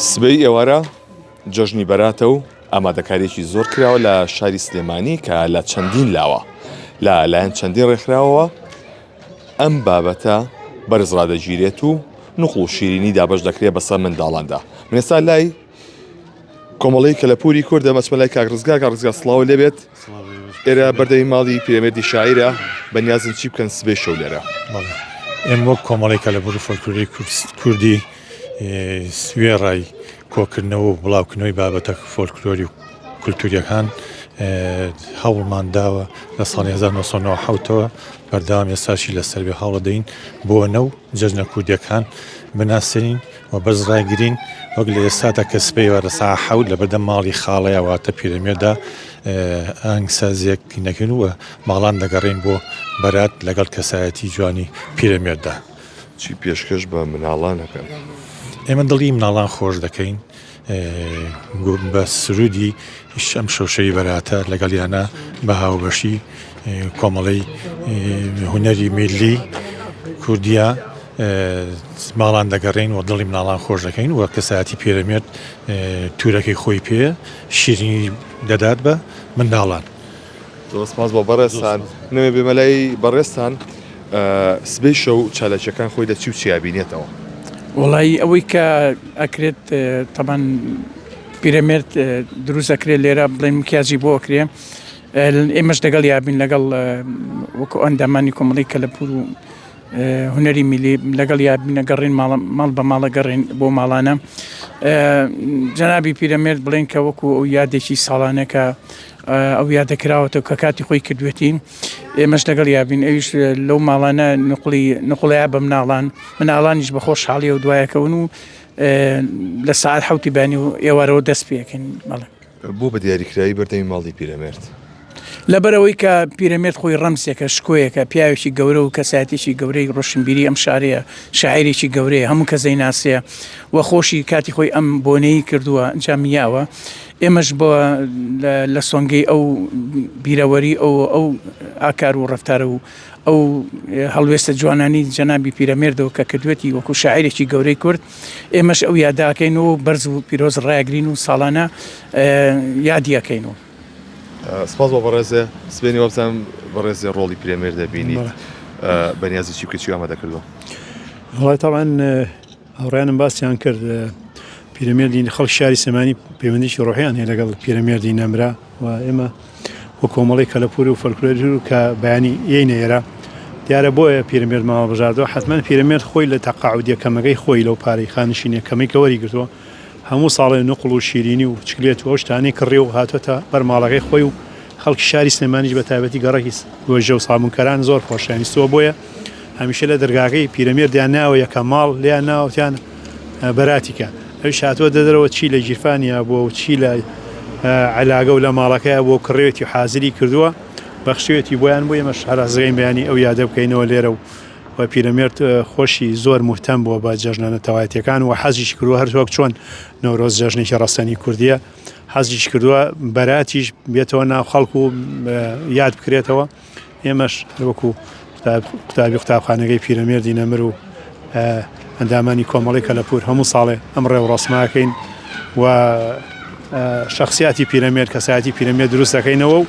سبەی ئێوارە جەژنی بەراتە و ئامادەکارییەکی زۆر کراوە لە شاری سلێمانی کە لە چەندین لاوە لە لایەن چەندین ڕێکخراوەوە ئەم بابەتە بەرز ڕادەگیرێت و نوقڵ و شیرینی دابەش دەکرێت بەسەر منداڵاندا. من ئێستا لای کۆمەڵەی کەلەپوری کوردە بەچمە لای کاک ڕزگار کاک ڕزگار سڵاو لێبێت ئێرە بەردەمی ماڵی پیرەمێردی شاعیرە بەنیازن چی بکەن سبەی شەو لێرە؟ بەڵێ ئێمە وەک کۆمەڵەی کەلەپوری فۆلکلۆری کوردی وێڕای کۆکردنەوە و بڵاوکردنەوەی بابەتە فۆلکلۆری و کولتوریەکان هەوڵمان داوە لە ساڵی 1970ەوە بەردەوام ئێستاشی لەسەر بێ هەوڵەدەین بۆنە و جەژنە کوردیەکان بناسێنین و بەرز ڕایگرین وەک لە ئێستادا کە سبەی ئێوارە ساعە حەوت لە بەردەم ماڵی خاڵەیە واتە پیرەمێردا ئاهەنگسازیەک دەکەین و ماڵان دەگەڕێین بۆ بەرات لەگەڵ کەسایەتی جوانی پیرەمێردا. چی پێشکەش بە مناڵان ئەکەن؟ ئێمە دڵی مناڵان خۆش دەکەین بە سرودی ئەم شەوشەوی بەراتە لەگەڵیانە بە هاوبەشی کۆمەڵەی هونەری میللی کوردیا ماڵان دەگەڕین و دڵی مناڵان خۆش دەکەین و کەسایەتی پیرەمێرد تورەکەی خۆی پێ شیرینی دەدات بە منداڵان. زۆر سپاس بۆ بەڕێزتان. نەمێ بێمە لای بەڕێزتان سبەی شەو چالاکیەکان خۆی لە چی و چیا بینێتەوە؟ وەڵایی ئەوەی کە ئەکرێت تەبەن پیرەمێرد دروست ئەکرێت لێرە بڵێن مکیاجی بۆ ئەکرێ ئێمەش لەگەڵ یابین لەگەڵ وەکو ئەندامانی کۆمەڵی کەلەپور و هونەری میلی لەگەڵ یابینە گەڕین ماڵ بە ماڵە گەڕین بۆ ماڵانە جەنابی پیرەمێرد بڵێن کە وەکو ئەو یادێکی ساڵانەکە ئەو یادە کراوەتەوە کە کاتی خۆی کردوێتی ئێمەش لەگەڵ یابین ئەویش لەو ماڵانە نقلی نقڵەیە بە مناڵان مناڵانیش بە خۆشحاڵی و دوایەکەون و لە ساعت حوتی بانی و ئێوارەوە دەست پێکەین بەڵێ. بۆ بە دیاریکراوی بەردەمی ماڵی پیرەمێرد؟ لەبەرئەوەی کە پیرەمێرد خۆی ڕەمزێکە، شکۆیەکە، پیاوێکی گەورە و کەسایەتیەکی گەورەی ڕۆشنبیری ئەم شارەیە، شاعیرێکی گەورەیە، هەموو کەس دەیناسێ و خۆشی کاتی خۆی ئەم بۆنەی کردووە، ئەنجامی یاوە. ئێمەش بۆ لە سۆنگەی ئەو بیرەوەری ئەو ئەو ئاکار و ڕەفتارە و ئەو هەڵوێستە جوانانەی جەنابی پیرەمێردەوە کە کردوێتی وەکو شاعیرێکی گەورەی کورد، ئێمەش ئەو یادە ئەکەین و بەرز و پیرۆز ڕایەگرین و ساڵانە یادی ئەکەین و. سپاس بۆ بەڕێزێ سبەینێ وابزانم بەڕێزێ ڕۆڵی پیرەمێرد دەبینیت بەنیازی چی بکەیت چی ئامادە کردووە؟ وەڵای تەبعەن هاوڕێیانم باسیان کرد پیرەمێردی خەڵکی شاری سلێمانی پەیوەندیی ڕۆحیان هەیە لەگەڵ پیرەمێردی نەمرا و ئێمە وە کۆمەڵی کەلەپوور و فۆلکلۆری و کە بەیانی یەینە ئێرە دیارە بۆیە پیرەمێردمان هەڵبژاردەوە حەتمەن پیرەمێرد خۆی لە تەقاعودیە کەمەکەی خۆی لەو پارەی خانشینیە کەمەی کە وەری گرتووە هەموو ساڵێ نوقڵ و شیرینی و چکلێت و ئەو شتانەی کڕی و هاتۆتە بەر ماڵەکەی خۆی و خەڵکی شاری سلێمانیش بە تایبەتی گەڕەکی گۆیژە و سابونکەران زۆر خۆشیان ویستووە بۆیە هەمیشە لە دەرگاکەی پیرەمێردیان ناوە یەکەم ماڵ لێیان ناوە وتیان بەراتی کە ئەویش هاتووە دەرەوە چی لە گیرفانیا بووە و چی لە عەلاگە و لە ماڵەکەیا بووە و کڕیوێتی و حازری کردووە بەخشیوێتی بۆیان بۆ ئێمەش هەر حەزەکەین بەیانی ئەو یادە بکەینەوە لێرە و و پیرەمێرد خۆشی زۆر موهتەم بووە بە جەژنە نەتەوایەتیەکان و حەزیشی کردووە هەر وەک چۆن نەورۆز جەژنێکی ڕەسەنی کوردیە حەزیش کردووە بەراتیش بێتەوە ناو خەڵک و یاد بکرێتەوە ئێمەش هەروەکو قوتابی قوتابخانەکەی پیرەمێردی نەمر و ئەندامانی کۆمەڵی کەلەپوور هەموو ساڵێ ئەم ڕێوڕەسماکەین و شخصیاتی پیرەمێرد کەسایەتی پیرەمێرد دروست دەکەینەوە و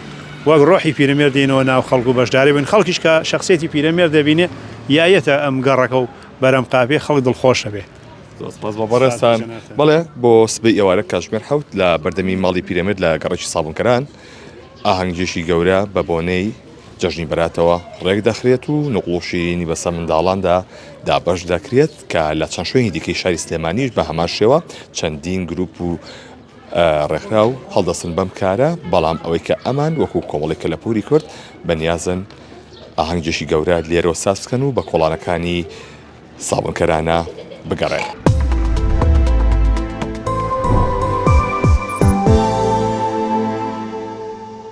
وەک ڕۆحی پیرەمێرد دێنەوە ناو خەڵک و بەشداری بن خەڵکیش کە شخصیەتی پیرەمێرد دەبینێ یایەتە ئەم گەڕەکە و بەرەم قاپێ خەڵک دڵخۆشە بێ. زۆر سپاس بۆ بەڕێزتان. بەڵێ بۆ سبەی ئێوارە کاتژمێر حەوت لە بەردەمی ماڵی پیرەمێرد لە گەڕەکی سابونکەران ئاهەنگێکی گەورە بە بۆنەی جەژنی بەراتەوە ڕێک دەخرێت و نوقڵ و شیرینی بەسەر منداڵاندا دابەش دەکرێت کە لە چەند شوێنی دیکەی شاری سلێمانیش بە هەمان شێوە چەندین گروپ و ڕێکخراو هەڵدەستن بەم کارە، بەڵام ئەوەی کە ئەمان وەکو کۆمەڵی کەلەپوری کورد بەنیازن ئاهەنگێکی گەورە لێرەوە ساز بکەن و بە کۆڵانەکانی سابونکەرانە بگەڕێن.